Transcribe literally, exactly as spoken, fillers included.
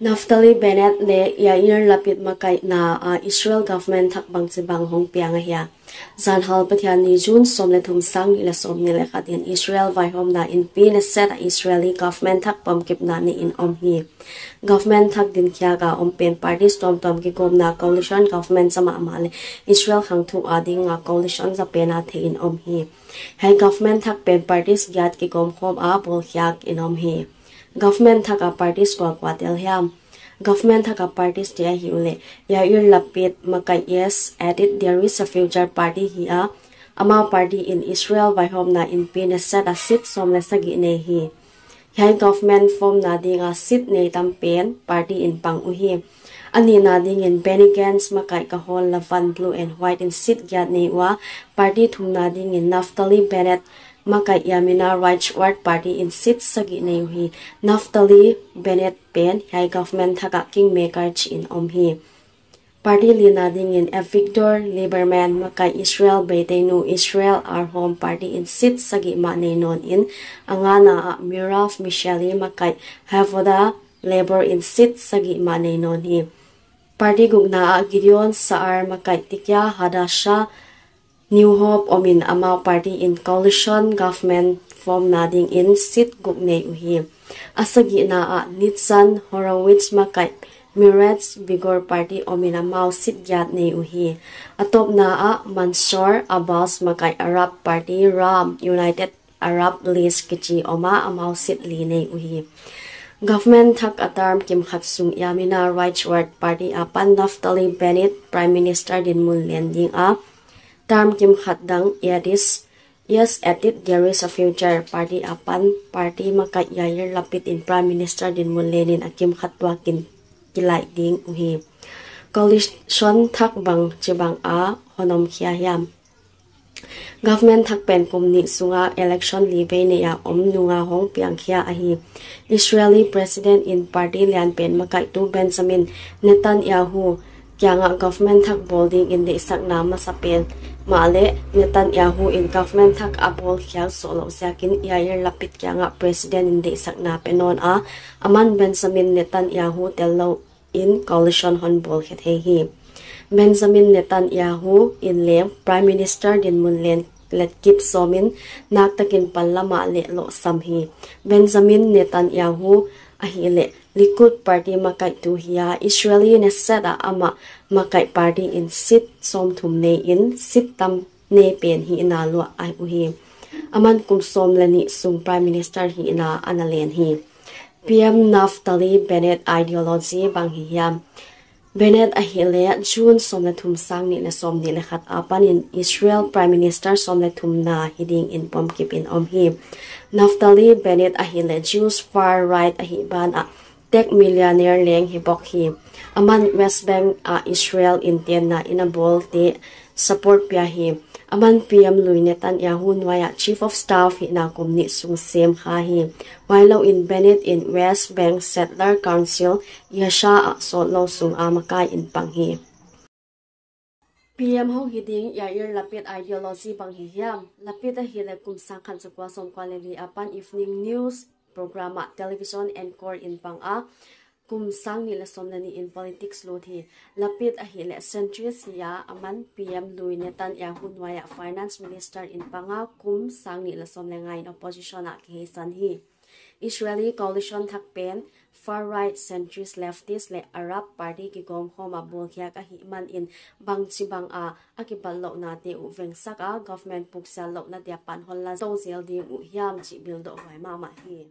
Naftali Bennett leh Yair Lapid makaihna a Israel government thak bangchibang hong piang ahia? Zanhal Pathianni, June sawm leh thum, sang nih leh sawmnih leh khat in Israel vaihawmna inpi Knesset a Israeli government thak pomkipna neih in om hi. Government thak dinkhiak a om pen parties tuamtuam kikawmna coalition government sa mahmah leh Israel khangthu ading a coalition za pen a theih in om hi. Hiai government thak pen parties giat kikawmkhawm a bawlkhiak in om hi. Government thak a parties kuakua tel hiam? Government thak a parties te ahi uleh, Yair Lapid makaih Yesh Atid, There Is a Future party hi a, amau party in Israel vaihawmna inpi Knesset a seat sawm leh sagih nei hi. Hiai government formna ding a seat nei tam pen party in pang uhi. A nihna dingin Benny Gantz makaih Kahol Lavan, Blue and White in seat giat nei ua, party thumna dingin Naftali Bennett makaih Yamina Right Ward party in seat sagih nei uhi. Naftali Bennett pen hiai government thak a kingmaker chi in om hi. Party lina dingin Avigdor Lieberman makaih Israel Beiteinu, Israel Our Home party in seat sagih mah nei nawn in, a ngana a Merav Michaeli makaih Ha'avodah, Labor in seat sagih mah nei nawn hi. Party gukna a Gideon Sa'ar makaih Tikva Hadasha, New Hope om in amau party in coalition government formna dingin seat guk nei uhi. A sagihna a Nitzan Horowitz makaih Meretz, Vigor party om in amau seat giat nei uhi. A tawpna a Mansour Abbas makaih Arab party Ra'am, United Arab List kichi om a, amau seat li nei uhi. Government thak a term kimkhat sung Yamina Right Ward party apan Naftali Bennett Prime Minister dinmun len ding a, term kimkhat dang Yesh Atid, There Is a Future party apan party makaih Yair Lapid in Prime Minister dinmun len in a kimkhat tuak in kilaih ding uhi. Coalition thak bangchibang a hon om khia hiam? Government thak pen kum nih sunga election li vei neih a om nung a hong piang khia ahi. Israeli President in party lian pen makaihtu Benjamin Netanyahu kianga government thak bawl dingin deihsakna masa pen mahleh Netanyahu in government thak a bawlkhiak zoh louh ziakin Yair Lapid kianga President in deihsakna pe nawn a, aman Benjamin Netanyahu tel lou in coalition hon bawlkhe thei hi. Benjamin Netanyahu in leng Prime Minister dinmun len let kip sawm in, naktakin panla mahleh lohsam hi. Benjamin Netanyahu ahihleh Likud party makaihtu hi a, Israeli Knesset a amah makaih party in seat sawmthum nei in seat tam nei pen hihna luah uhi. Aman kum sawm leh nih sung Prime Minister hihna ana len hi. PM Naftali Bennett ideology bang hi hiam? Bennett ahihleh June sawm leh thum, sang nih leh sawmnih leh khat apan in Israel Prime Minister sawm leh thumna hi dingin pomkip in om hi. Naftali Bennett ahihleh Jewish far right ahih ban ah tech millionaire leng hi bawk hi. Aman West Bank ah Israel in tenna inn a bawlte support pia hi. Aman PM lui Netanyahu nuai ah Chief of Staff hihna kum nih sung sem kha hi. Huailou in Bennett in West Bank Settler Council, Yasha ah sawtlou sung a makai in pang hi. PM hong hi ding Yair Lapid ideology bang hi hiam? Lapid ahihleh kum sang khat za kua sawmkua leh li apan evening news program ah television anchor in pang a, kum sang nih leh sawm leh nih in politics lut hi. Lapid ahihleh centrist hi a, aman PM lui Netanyahu nuai ah finance minister in pang a, kum sang nih leh sawm leh nga in opposition ah kiheisan hi. Israeli coalition thak pen far right, centrist, leftist leh Arab party kikawmkhawm a bawlkhiak ahih man in bangchibang a a kibatlouhnate uh vengsak a government puksiat louhna dia pan hon la tou zel ding uh hiam chih bildoh huai mahmah hi.